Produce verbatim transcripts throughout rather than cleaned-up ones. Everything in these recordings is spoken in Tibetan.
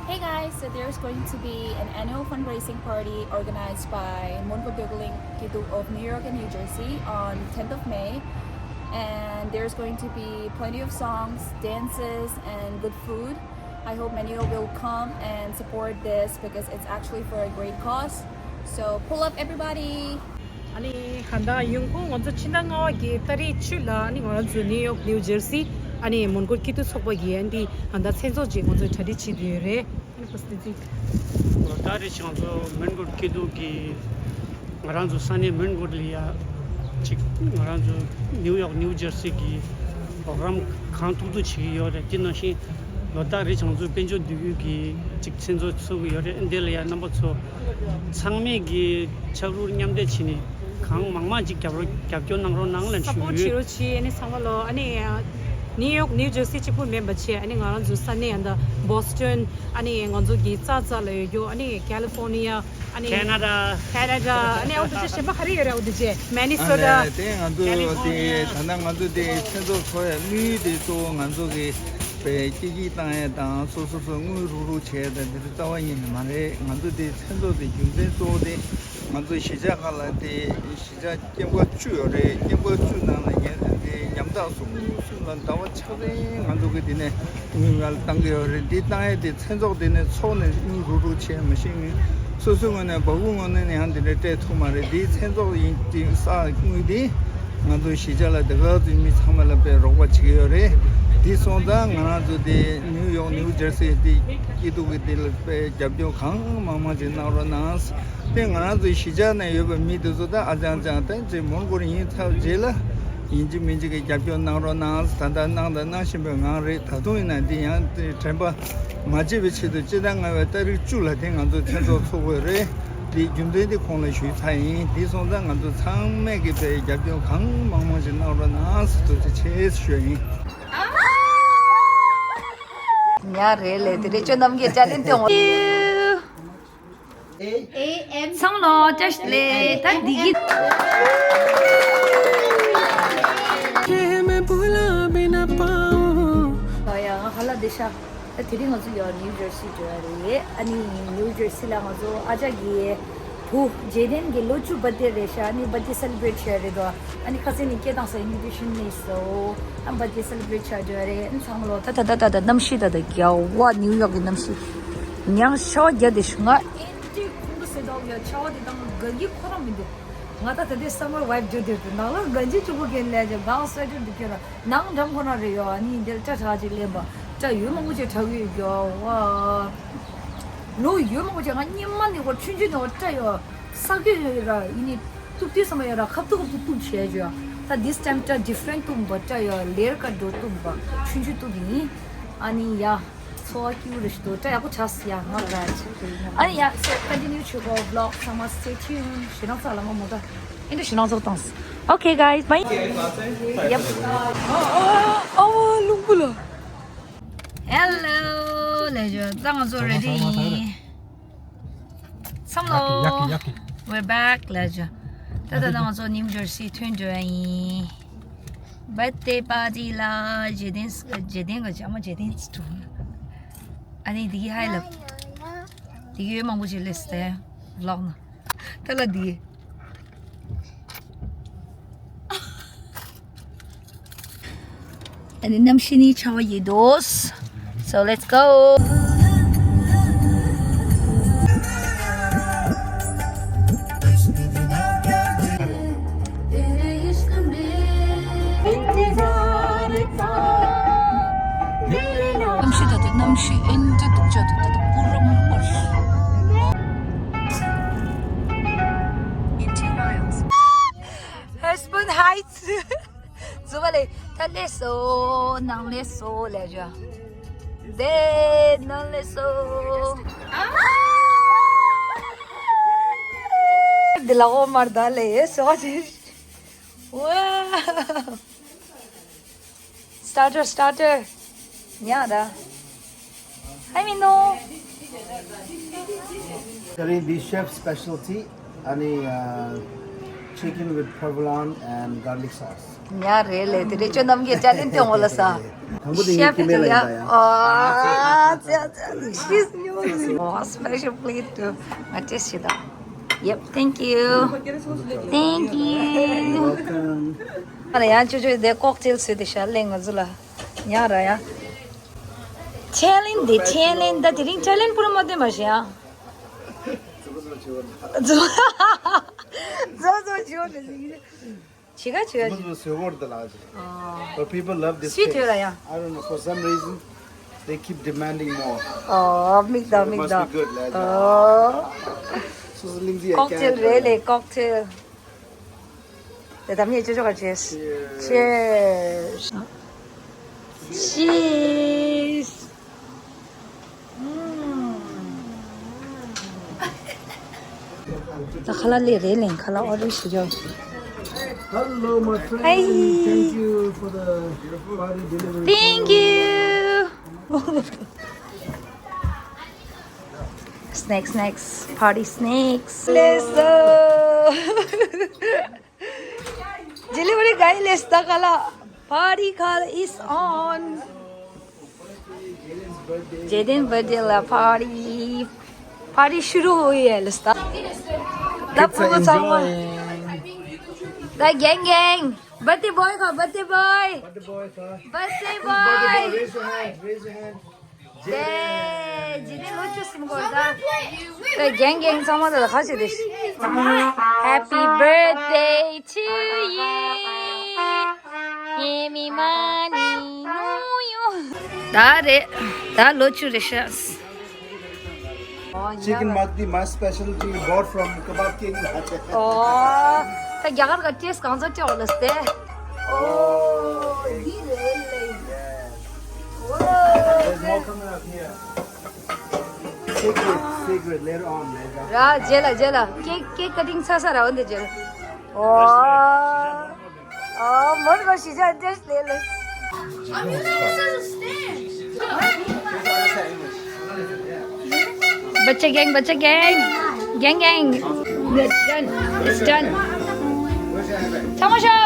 Hey guys, so there's going to be an annual fundraising party organized by Monkur Deokling Kidu of New York and New Jersey on tenth of May. And there's going to be plenty of songs, dances, and good food. I hope many of you will come and support this because it's actually for a great cause. So pull up, everybody! ཨ་ནི་ཧན་ད་ཡོང་ཁུངས་ང་ཚོ་ཕྱི་ཟླ་ལྔ་པ་གི་ཏ་རིག་བཅུ་ལ་ཨ་ནི་ང་རང་ཚོ་ནིའུ་ཡོག་ནིའུ་ཇར་སི་ཨ་ནི་མོན་གྷོ་སྐྱིད་སྡུག་ཚོགས་པ་གི་ཨ་ནི་ཧན་ད་མཚན་ཚོགས་ཅིག་ང་ཚོ་གྲ་སྒྲིག་བྱེད་ཀྱི་ཡོད་རེད། ཨ་ནི་ཕོ་སི་ཏི་ཏི། ལོ་ལྟར་རེ་བཞིན་ང་ཚོ་མོན་གྷོ་སྐྱིད་སྡུག་གི་ང་རང་ཚོ་ས་གནས་མོན་གྷོ་ལ་ཡ་ཅིག་ང་རང་ཚོ་ནིའུ་ཡོག་ནིའུ་ཇར་སི་གི་པོ་རོག་རམ་གང་ཐུབ་ཐུབ་བྱེད་ཀྱི་ཡོད་རེད། དེ་ནང་བཞིན་ལོ་ལྟར་རེ་བཞིན་ང་ཚོ་དཔལ་འབྱོར་འདུས་ཡུལ་གྱི་ཅིག་མཚན་ཚོགས་ཚོགས་ཀྱི་ཡོད་རེད། འདི་ལ་ཡ་རྣམ་པ་ཚོ་ཚང་མས་ཀྱི་ཕྱག་རོགས་མཉམ་འདེགས་བྱས་ནས་གང་མང་མང་ཅིག་རྒྱབ་རོགས་རྒྱབ་སྐྱོར་གནང་རོགས་གནང་ལ་ཞུ་སཔོར་ཊི་བྱེད་རོགས་བྱེད། ཨ་ནི་ཚང་མ་ལོ། ཨ་ནི་ནིའུ་ཡོག་ནིའུ་ཇར་སི་གཅིག་པུ་མིན་པ་བྱས། ཨ་ནི་ང་རང་ཚོའི་ས་གནས་ཨ་ནི་བོ་སི་ཊོན། ཨ་ནི་ང་ཚོ་གི་རྩ་རྩ་ལ་ཡོད་རྒྱུ། ཨ་ནི་ཀ་ལི་ཕོར་ནི་ཡ། ཨ་ནི་ཁེ་ན་ཌ། ཁེ་ན་ཌ། ཨ་ནི་ཨ་འདི་ཅི་གཞན་པ་ག་རེ་ཡོད་རེད། ཨ་འདི་ཅི་མི་ནི་སོ་ཊ། ཨ་ལས་དེ་ང་ཚོ་ཀ་ལི་ཕོར་ནི་ཡ། དེ་ད་ལྟ་ང་ཚོ་དེ་མཚན་ཚོགས་ཚོགས་ཡ་དམིགས་ཡུལ་དེ་གཙོ་བོ་ང་ཚོ་གི་དཔེ་སྐྱིད་སྐྱིད་བཏང་ཡས་དང་སོ་སོ་སོ་དངུལ་རུག་རུག་བྱས་ཡས་དང་དེ་ཚོ་རྩ་བ་ཉིད་ནས་མ་རེད། ང་ཚོ་དེ་མཚན་ཚོགས་དེ་རྒྱུ་མཚན་གཙོ་བོ་དེ་ང་ཚོ་གཞིས་ཆགས་ཁག་ལ་དེ་གཞིས་ཆགས་སྐྱེ་འཕེལ་བཅུ་ཡོད་རེད། སྐྱེ་འཕེལ་བཅུ་ནང་ལ་ཉེ་དེ་ཉམ་ཐག་གསུམ་གསུམ་ལ་ཟླ་བ་ཆ་ཚང་ང་ཚོ་གི་དེ་ནས་དངུལ་ང་ལ་བཏང་གི་ཡོད་རེད། འདི་བཏང་ཡས་དེ་མཚན་ཚོགས་དེ་ནས་ཚོགས་ནས་དངུལ་རུག་རུག་བྱས་མ་ཤེས། སོ་སོའི་ངོས་ནས་བ་སྤུའི་ངོས་ནས་ཡང་དེ་འདྲ་སྤྲད་ཐུབ་མ་རེད། འདི་མཚན་ཚོགས་ཡིན་དེ་ས་དངུལ་དེ་ང་ཚོ་གཞིས་ཆགས་ལ་དེ་ག་ཚོད་མི་ཚང་མ་ལ་དཔེ་རོགས་པ་བྱེད་ཀྱི་ཡོད་རེད། འདི་སོང་ཙང་ང་རང་ཚོ་དེ་ནིའུ་ཡོག་ནིའུ་ཇར་སི་དེ་སྐྱིད་སྡུག་གི་དེ་ལ་དཔེ་རྒྱབ་སྐྱོར་གང་མང་མང་ཅིག་གནང་རོགས་གནང་། དེ་ང་རང་ཚོའི་གཞིས་ཆགས་ནས་ཡོད་པའི་མི་དེ་ཚོ་ད་ཨ་ཅང་ཅང་ད་ཅིག་མོན་གྷོར་ཡིན་ཚར་རྗེས་ལ་ཡིན་གཅིག་མིན་གཅིག་གི་རྒྱབ་སྐྱོར་གནང་རོགས་གནང་། ད་ལྟ་གནང་དང་གནང་བཞིན་པའི་ངང་རེད། ད་དུང་ཡིན་ན་འདི་ཡང་དེ་དྲན་པ་མ་བརྗེད་པའི་ཆེད་དུ་སྤྱི་ཟླ་ལྔ་པའི་ཏ་རིག་བཅུ་ལ་དེ་ང་ཚོ་མཚན་ཚོགས་ཚོགས་དགོས་རེད། དེའི་རྒྱུ་མཚན་དེ་གོང་ལ་ཞུས་ཚར་ཡིན། དེ་སོང་ཙང་ང་ཚོ་ཚང་མས་ཀྱི་དཔེ་རྒྱབ་སྐྱོར་གང་མང་མང་ཞིག་གནང་རོགས་གནང་ཟེར་ཐུགས་རྗེ་ཆེ་ཞུ་ཡིན། ཉ་རེད་ལས་དེ་རེད། ཅོ་རྣམ་རྒྱལ་ཅ་ལེན་ཏེ་འོང་། ཚང་ལོ་བཀྲ་ཤིས་བདེ་ལེགས། ད་འདི་གི། ཡ་ཡ་ཧ་ལ་དེ་ཤ། ད་དེ་རིང་ང་ཚོ་ཡ་ནིའུ་ཇར་སི་འགྲོ་ཡ་རེད། ཨ་ནི་ནིའུ་ཇར་སི་ལ་ང་ཚོ་ཨ་ཅག་གི་བུ་ཇེ་ཌེན་གྱི་ལོ་བཅུ་བར་ཐ་ཌེ་རེད་ཤག་ཨ་ནི་བར་ཐ་ཌེ་སེ་ལི་བྷི་རེཊ་བྱས་རེད་དོ། ཨ་ནི་ཁ་སང་ནས་སྐད་བཏང་ས་ཨིན་བི་ཊེ་ཤན་སླེབས་སོང་། ཨ་བར་ཐ་ཌེ་སེ་ལི་བྷི་རེཊ་བྱས་འགྲོ་ཡ་རེད། ཨ་ནི་ཚང་མ་ལོ། ད་ད་ད་ད་ད་གནམ་གཤིས་ད་ད་རྒྱ་བ་ནིའུ་ཡོག་གི་གནམ་གཤིས། ཉང་ཤ་བ་རྒྱ་དེ་ཤི་ང་། ཨིན་ཏི་ཁུང་དུ་སེ་ཏོག་ཡོད་ཆ་བ་དེ་དང་ག་གི་ཁོ་རང་མི་འདུག་ང་ད་ད་དེ་སམ་མར་ཝའིབ་འགྲོ་དེ་དུ་ནང་ལ་ག་ཇི་ཆུ་བོ་གན་ལས་ཇ་གང་སུ་ཝེ་ཊར་འདུག་ཁྱོད་རང་ནང་འགྲམ་ཁོ་ན་རེ་ཡོད། ཨ་ནི་འདིར་སྐྲ་གྲགས་ཅིག་ལེན་པ་སྐྲ་ཡོད་མང་པོ་ཅིག་གྲགས་ཡོད་ཀྱོ་ཝ། ལོ་ཡོད་མང་པོ་ཅིག་ང་སྙེ་མ་ནི་གོ་ཆུང་ཆུང་ནི་གོ་སྐྲ་ཡོད་ས་གི་ཡོད་ར་ཡིན་ནི་གཏུབ་དུས་སམ་ཡོད་ར་ཁབ་ཏུ་ཁབ་ཏུ་གཏུབ་བྱས་ཇོ། ད་this time སྐྲ་ཌི་ཕ་རེན་ཊི་གཏུབ་པ་སྐྲ་ཡོད་ལེར་ཀ་འགྲོ་གཏུབ་པ་ཆུང་ཆུང་གཏུབ་ཡིན། ཨ་ནི་ཡ། འཚོ་བ་སྐྱིད་པོ་རེ་ཞིག་འདུག་སྐྲ་ཡག་པོ་ཆགས་སི་ཡ་ང་ར་ཆགས་ཀྱི་ཡིན། ཨ་ནི་ཡ་so continue to go vlog ཚང་མ་stay tuned ཞེ་དྲག་ཚ་ལ་མ་མོ་ད་ཨེ་འདྲ་ཞེ་དྲག་ཚོགས་བཏང་སི། Okay guys bye. Yep. ཨ་ཨ་ཨ་ལུང་པོ་ལ། Hello ལས་ཇོ་ད་ང་ཚོ་རེ་ཌི་ཡིན། ཚང་མ་ལོ། We're back ལས་ཇོ། ད་ད་ད་ང་ཚོ་ནིའུ་ཇར་སི་ཐོན་འགྲོ་ཡ་ཡིན། བར་ཐ་ཌེ་པར་ཊི་ལ་ཇེ་ཌེན་ཇེ་ཌེན་ག་ཇ་མ་ཇེ་ཌེན་ཊུ། ཨ་ནི་འདི་གི་ཧའི་ལབ། འདི་གི་མང་པོ་ཅིག་སླེབས་སྟེ་ཝི་ལོག་ན། ད་ལ་འདི། ཨ་ནི་གནམ་གཤིས་ནི་ཆར་པ་ཡིན་འདུག So let's go. གནམ་གཤིས་ད་ལྟ་གནམ་གཤིས་ཨེ་འདྲ་སྡུག་ཅག་འདུག་ད་ལྟ་པུ་ར་མར། Husband heights. ཛུ་བ་ལེ། ད་ལེ་སོ་ནང་ལེ་སོ་ལེ་ཇ། དེ་ནང་ལེ་སོ། དེ་ལ་འོ་མར་ད་ལེ་སོ་ཅི། Wow. Starter, starter. ཉ་ད། Hi Mino. Curry, the chef specialty, ཨ་ནི་uh, chicken with provolone and garlic sauce. ཉག་རེད་ལེ། དེ་རེད་ཅོ་ནམ་གྱི་ཅ་ལེན་ཏེ་འོ་ལ་ས། དང་པོ་དེ་ངའི་ཤེ་ཕི་ཀི་མེ་ལ་ཡིན་ཡ། པ་ཡ། ཨ་ཙི་ཙི་ཤིས་ཉོ། ཨོ་སི་པེ་ཤལ་པི་ལེ་ཊི་ཏུ་ང་ཏེ་སི་ད། Yep, thank you. Thank you. Welcome. ཨ་ལ་ཡང་ཅོ་ཅོ་དེ་ཀོག་ཊེལ་བཟོས་ཏེ་ཤ་ལེ་ང་ཚོ་ལ་ཉག་ར་ཡ། ཊེ་ལེན་ཊི་དེ་ཊེ་ལེན་ཊི་ད་དེ་རིང་ཊེ་ལེན་ཊི་པུ་ར་མ་དེ་མ་ཤེས་ཡ། ཛོ་ཛོ་ཅོ་ནི་ཅི་ག་ཅི་ག་ཅི། ཟོས་གོ་དེ་ལ་ཅི། But people love this taste. Sweet ཡོད་ར་ཡ། I don't know, for some reason they keep demanding more. ཨོ་མིག་དང་མིག་དང་། Must be good, like that. ཨོ། སོ་སོ་གླིང་རྗེས་ཀོག་ཊེལ་རེད་ལེ་ཀོག་ཊེལ། དེ་དམ་ཉེ་ཅོ་ཅོ་ག་ཅེས། Cheers. Cheers. ད་ཁ་ལག་ལས་རེད་ལེན་ཁ་ལག་ཨོ་རེད་ཞུ་རྒྱུ། Hello, my friend. Hi. Thank you for the party delivery. Thank you. Snacks, snacks, party snacks. Let's go. Delivery guy, let's go. Party call is on. Jaden birthday la party. Party shuru hui hai, let's go. Kids are enjoying. The gang gang. Birthday boy ka, birthday boy. Birthday boy ka. Birthday boy. Raise your hand, raise your hand. ད་ཇི་ནི་ལོ་ཆུ་སིམ་གོར་ད། ད་རྒན་རྒན་ཚང་མ་ད་ལ་ཁ་ཆེ་དེ། Happy birthday to you. ཧེ་མི་མ་ནི་ནུ་ཡོ། ད་རེད། ད་ལོ་ཆུ་རེད་ཤག Chicken makdi, my specialty, bought from Kebab King. ཨོ། ད་རྒྱ་གར་ག་ཊེ་སི་ཊི་གང་ཚོད་ཅོག་ལ་སྟེ། ཨོ། འདི་རེད་ལེ། There's more coming up here. Secret, secret, later on, later on. ར་རྗེས་ལ་རྗེས་ལ་ཀེག་ཀེག་ཀ་ཊིང་ཚར་ས་ར་འོ་འདི་རྗེས་ལ། ཨོ། ཨོ་མོར་གོ་ཤི་ཇ་ཏེས་ལེ་ལེ། Bacha gang, bacha gang. Gang gang. It's done. It's done. Tamasho.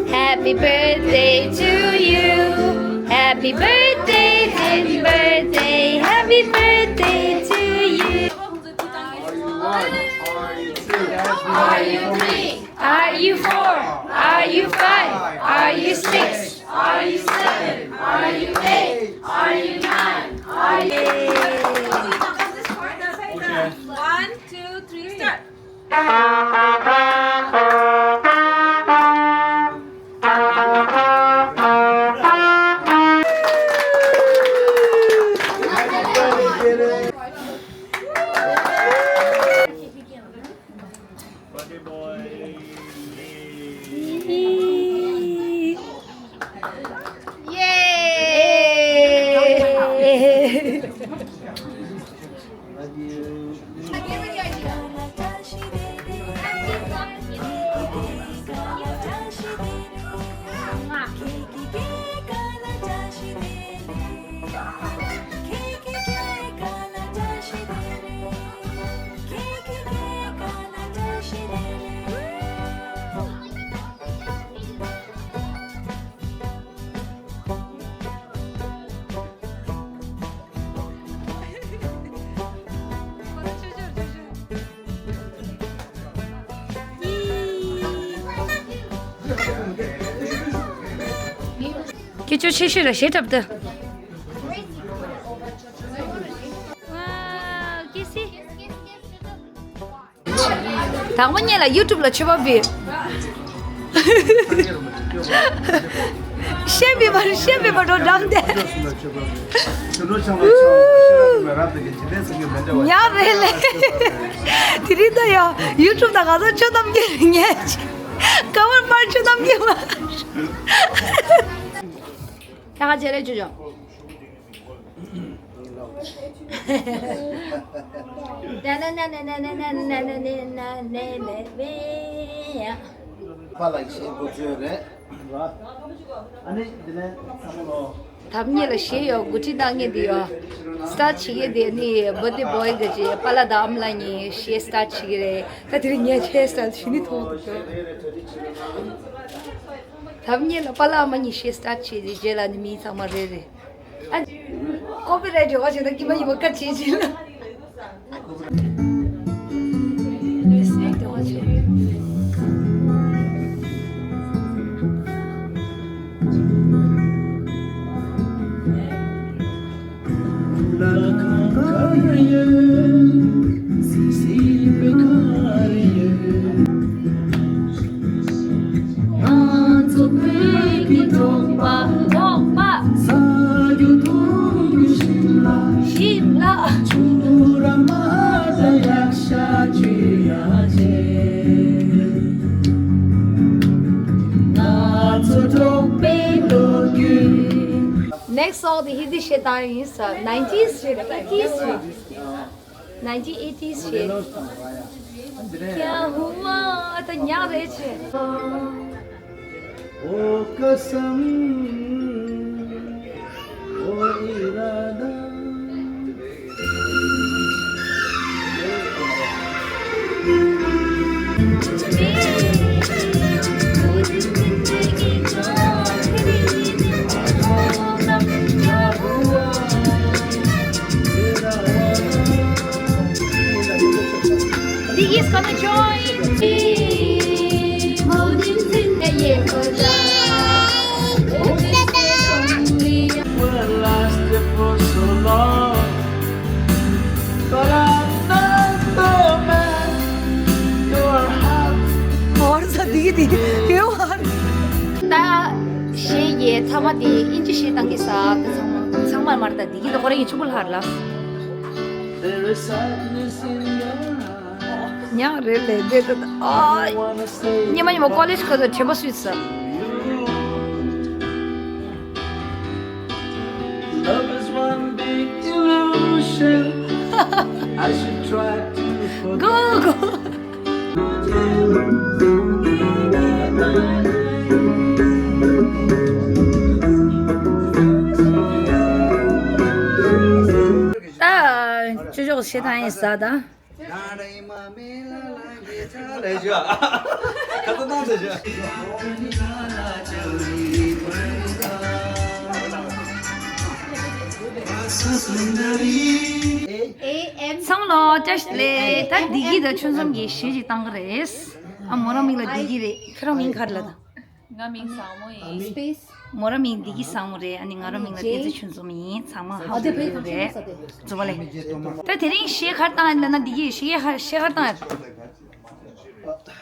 Happy birthday to you. Happy birthday, happy birthday, happy birthday to you. Are you one? Are you two? Are you three? Are you four? Are you five? Are you six? Are you seven? Are you eight? Are you nine? Are you... One, two, three, start. ཁྱེད་ཚོ་ཆེ་ཤོས་ལ་གཞས་འཁྲབ་དུ། དང་པོ་ཉིད་ལ་ཡུ་ཊུབ་ལ་མཆོད་པ་འབུལ། བཤད་མི་བར་བཤད་མི་བར་འགྲོ་འགྲམ་དེ། ཉག་རེད་ལེ། དེ་རིང་ད་ཡ་ཡུ་ཊུབ་དང་ག་ཚོད་མཆོད་གཏམ་སྐྱེལ་ཉེ། ཀ་བར་པར་མཆོད་གཏམ་སྐྱེལ་མ། ད་ག་བྱེད་རེད་ཅོ་ཅོ། ཕ་ལགས་ཤེས་འགོ་བཙུགས་རེད། ཨ་ནི་འདི་ནས་ཚང་མ་ལོ། ཐབ་ཉེ་ལ་གཞས་ཡོད། འགོ་ཁྲིད་བཏང་མཁན་དེ་ཡོད། སི་ཊར་ཊི་བྱེད་མཁན་དེ་ནི་བར་ཐི་ཌེ་བོའི་དེ་ཅི་པཱ་ལགས་དང་ཨ་མ་ལགས་གཉིས་གཞས་སི་ཊར་ཊི་བྱེད་ཀྱི་རེད། ད་དེ་རིང་ངས་གཞས་སི་ཊར་ཊི་བྱེད་ནི་མཐོང་འདུག་ཐབ་ཉེ་ལ་པཱ་ལགས་ཨ་མ་གཉིས་གཞས་སི་ཊར་ཊི་བྱེད་དེ་རྗེས་ལ་ནི་མི་ཚང་མ་རེད་རེད། ཨ། ཀོ་པི་རའེ་ཊི་ཡོད་པ་བྱས་ན་སྐྱེས་མ་ཡིན་པ་བཀའ་བྱེད་བྱེད་ལ། Next song དེ་ཧིན་དི་གཞས་བཏང་ཡིན་ས། nineties གཞས་རེད། eighties གཞས། nineteen eighties གཞས། क्या हुआ ད་ཉག་རེད་ཆེ། ओ कसम, ओ इरादा। Diggy's gonna join. ཧོར་ས་དེ་གི་དེ་ཡོད་ཧར། ད་གཞས་ཀྱི་མཐའ་མ་དེ་ཨིན་ཇི་གཞས་བཏང་གི་ས། ད་ཚང་མ་ཚང་མ་མར་ད་དེ་གི་ད་ཁོ་རང་གི་ཕྱུག་པོ་ལྷར་ལ། ཉག་རེད་ལས་འདི་ད་ཨ། ཉི་མ་ཉི་མ་ཀོ་ལེཇ་ཁ་ཐུག་དྲན་པ་སུས་ས། Love is one big illusion. I should try to forget. Go, go. ད་ཅོ་ཅོ་གཞས་བཏང་ཡིན་ས་ད། ཚང་མ་ལོ་བཀྲ་ཤིས་བདེ་ལེགས། ད་བདེ་སྐྱིད་དང་ཆོལ་གསུམ་གྱི་གཞས་ཅིག་བཏང་གི་རེད། ཨ་མོ་རང་མིང་ལ་བདེ་སྐྱིད་རེད། ཁྱོད་རང་མིང་ག་རེ་ལབ་དང་། ང་མིང་བཟང་མོ་ཡིན། Space། མོ་རང་མིང་བདེ་སྐྱིད་བཟང་མོ་རེད། ཨ་ནི་ང་རང་མིང་ལ་བསྟན་འཛིན་ཆོས་འཛོམས་ཡིན། ཚང་མ་ཧ་གོ་ཡོད་རེད། རྫུན་མ་ལས། ད་དེ་རིང་གཞས་ག་རེ་བཏང་ཡོད་ལབ་ན་བདེ་སྐྱིད་གཞས་ག་གཞས་ག་རེ་བཏང་ཡོད།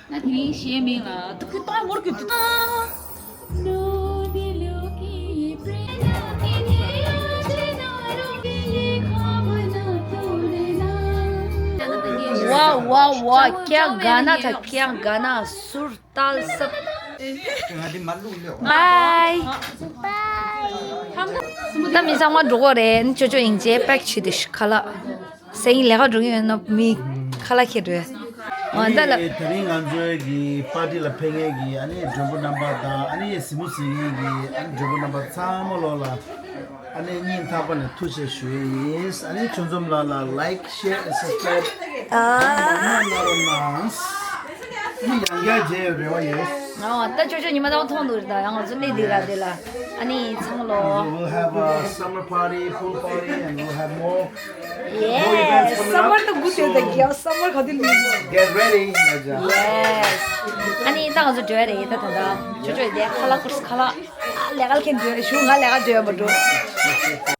ང་དེ་རིང་གཞས་མིང་ལ་ཏུ་ཁུ་ཏང་མོར་གི་ཏུ་ཏང་། वाह वाह वाह क्या गाना था क्या गाना सुर ताल सब। बाय। ད་མི་ཚང་མ་འགྲོ་གི་རེད། ཅོ་ཅོ་ཡིན་ཅེ་པེག་བྱེད་དུ་ཁ་ལག་སེང་ལས་ཀ་འགྲོ་གི་ཡོད་ན་མི་ཁ་ལག་ཁྱེར་འགྲོ། ཨ་ད་ལ། དེ་རིང་ང་ཚོའི་གི་པར་ཊི་ལ་ཕེབས་མཁན་གི་ཨ་ནི་མགྲོན་པོ་རྣམ་པ་དང་ཨ་ནི་གཟིགས་མོ་གཟིགས་མཁན་གི་ཨ་ནི་མགྲོན་པོ་རྣམ་པ་ཚང་མ་ལོ་ལ་ཨ་ནི་སྙིང་ཐག་པ་ནས་ཐུགས་རྗེ་ཞུ་ཡི་ཡིན། ཨ་ནི་ཆོས་འཛོམས་ལགས་ལ་ལའིཀ་ཤེར་ཨེ་སབ་སི་ཀ་རའིབ་ཨ་མ་གནང་རོགས་གནང་། ཨ་ནི་ཡང་བསྐྱར་མཇལ་ཡོང་རེ་བ་ཡོད། ང་ད་ཅོ་ཅོ་ཉི་མ་ད་མཐོང་འདུག་རེད། ད་ཡང་ང་ཚོ་སླེབས་འདི་ར་དེ་ལ་ཨ་ནི་ཚང་ལོ། We'll have a summer party, pool party, and we'll have more. Yes, summer ད་དགུ་དེ་ད་གི་summer ག་དུས་ལུས། Get ready, Naja. Yes. ཨ་ནི་ད་ང་ཚོ་འགྲོ་ཡ་རེད། ད་ད་ད་ཅོ་ཅོ་དེ་ཁ་ལག་ཀུར་སི་ཁ་ལག་ཨ་ལས་ཀ་ལ་ཁེན་འགྲོ་ཞུ་ང་ལས་ཀ་འགྲོ་ཡ་མ་འགྲོ།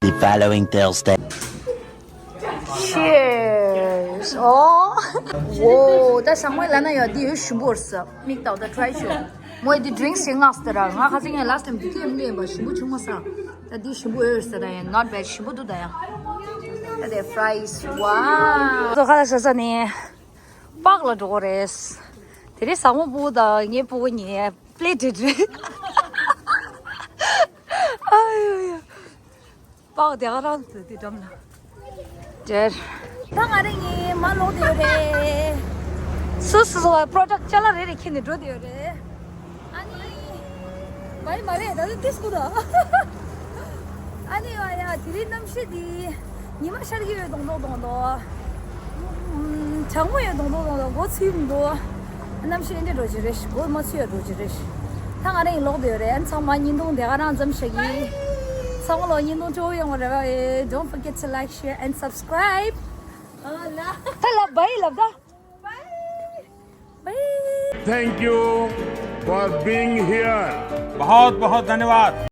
The following Thursday. Cheers. ཨོ། ཨོ། ད་ཟ་མ་ལ་ན་ཡོད་འདི་ཡོད་ཞིམ་པོ་རེད་ས། མིག་ཏོག་ད་try ཞུ། མོས་འདི་drinks ཞིག་མངགས་སྟེ་ར། ང་ཁ་སང་ཡང་last time འདི་དེ་མི་ལེན་པ་ཞིམ་པོ་བྱུང་མ་ས། ད་འདི་ཞིམ་པོ་ཡོད་ས་ད་ཡང་not bad ཞིམ་པོ་འདུག་ད་ཡང་། ད་དེ་fries wow། ཁ་ལག་ཟ་ས་ནས་པགས་ལ་འགྲོ་གི་རེད། དེ་རིང་ཟ་མ་པོ་དང་ངའི་པོ་གཉིས་plate རེད། ཨ་ཡོ་ཡོ། པགས་དེ་ག་རང་དུ་དེ་འགྲམ་ལ། ཇེར། ད་ང་རང་གཉིས་མར་ལོག་བསྡད་ཡོད་རེད། སོ་སོ་སོ་product ཅ་ལག་རེ་རེ་ཁྱེར་ནས་འགྲོ་བསྡད་ཡོད་རེད། ཨ་ནི། ཨ་ནི་མ་རེད། ད་དུང་ཏིས་ཀུ་དོ། ཨ་ནི་ཡ་ཡ་དེ་རིང་གནམ་གཤིས་འདི་ཉི་མ་ཤར་གྱི་ཡོད་མདོག་མདོག་མདོག་མདོག་ཨུམ། གྲང་མོ་ཡོད་མདོག་མདོག་མདོག་མདོག་སྒོ་ཚུད་མི་འདུག་གནམ་གཤིས་འདི་འགྲོ་གི་རེད། སྒོ་མ་ཚུད་ཡ་འགྲོ་གི་རེད། ད་ང་རང་ཡིན་ལོག་བསྡད་ཡོད་རེད། ཨ་ནི་ཚང་མ་བརྙན་ཐུང་དེ་ག་རང་མཚམས་བཞག་གི། ཚང་མ་ལ་བརྙན་ཐུང་སྤྲོ་པོ་ཡོང་བ་རེ་བ་ཡོད། Don't forget to like, share and subscribe. ད་ལབ་བའི་ལབ་ད། Thank you for being here. बहुत बहुत धन्यवाद।